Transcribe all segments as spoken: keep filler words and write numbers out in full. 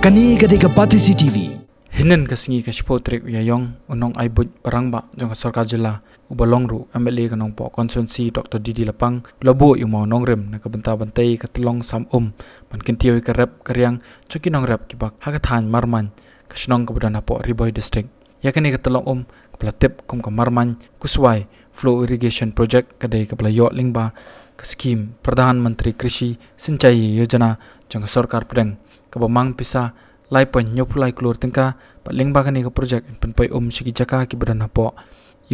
Kane ka dei ka Batesi T V. Hynnin ka sngi ka shiphew tarik u Ïaïong, u nongai buit ba rangbah jong ka sorkar jylla, uba long ruh M L A ka Nongpoh constituency, Doctor D D Lapang, u la buh ïa u mawnongrim na ka bynta ban tei ka tyllong sam um ban kyntiew ïa ka rep ka riang jong ki nongrep kiba ha ka thaiñ Marmain, ka shnong kaba don hapoh Ri Bhoi District. Ïa kane ka tyllong um kaba la tip kum ka Marmain Kuswai Flow Irrigation Project ka dei kaba la ïoh lyngba ka skhim Pradhan Mantri Krishi Sinchai Yojana jong ka sorkar pdeng, kaba mang pisa lai point hynñiewphew lai klur tyngka, bad lyngba kane ka project yn pynpoi um sha ki jaka kiba don hapoh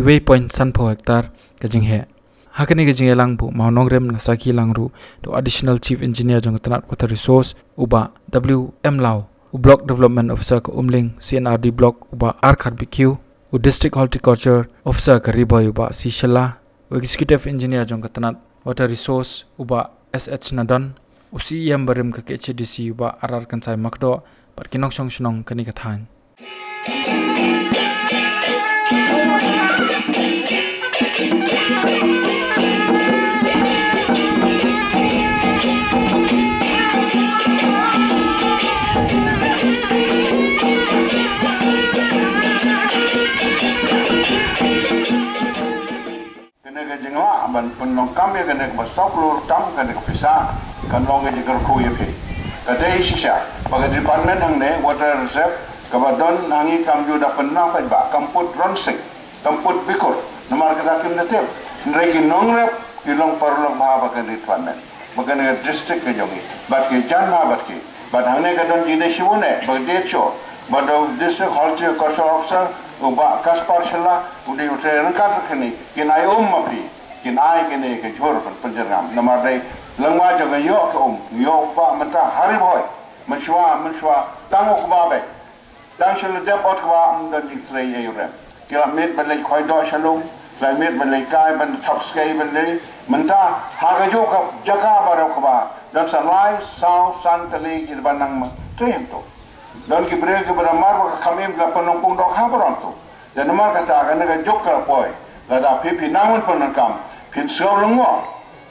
uwei point sanphew hektar ka jingheh. Ha kane ka jingïalang bad u mawnongrim la sakhi lang ruh da u Additional Chief Engineer jong ka tnat Water Resource, u Bah W M Law, u Block Development Officer ka Umling C and R D Block, u Bah R Kharbikiew, u District Horticulture Officer ka Ri Bhoi, u Bah C Shylla, u Executive Engineer jong ka tnat Water Resource, u Bah S H Nadon, u C E M barim ka K H A D C, u Bah R R Kynsai Makdoh, bad ki nongshong shnong kane ka thaiñ. Kane ka jinglah ban pynlong kam ïa kane kaba saw klur tam, kane ka pisa kan long ka jingkyrkhu ïa phi. Ka dei shisha ba ka department hangne, Water Reserve, kaba don hangne kam ju da pynlong paidbah, kam put ronsing, kam put bikur. Namar kata kim da tip. Hynrei ki nongrep ki long paralok bha ba kane ka department, ba kane ka district ka jong ngi, bad ki jan bha bad ki. Bad hangne ka don jingdei shibun eh, ba D H O, bad u District Horticulture Officer, u Bah Kaspar Shylla, u dei u trei ryngkat bad kine, kin ai um ma phi, kin ai kine ka jhur ban pynjyrngam. Namar dei lyngba jong ka ïoh ka um, ïoh u bah mynta ha Ri Bhoi, mynshuwa, mynshuwa, tang u kba beit. Tang shu la dep ot kba, ym don jingtrei ei u rem. Ki la miet ban leit khoi doh sha lum, la miet ban leit kai ban thap skei ban leit. Mynta ha kajuh ka jaka baroh kba, don sa lai, saw, san tylli kiba nang trei hangto. Don ki briew kiba da mar ba ka kham im, ki la pynlong pung dohkha baroh hangto. Te namar kata kane ka juk ka la poi. Lada phi phi nang ban pynlong kam, phin sngew lyngngoh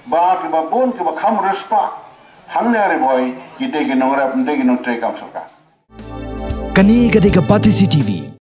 ba kiba bun kiba kham riewspah hangne ha Ri Bhoi ki dei ki nongrep, ym dei ki nongtrei kam sorkar. Kane ka dei ka Batesi T V.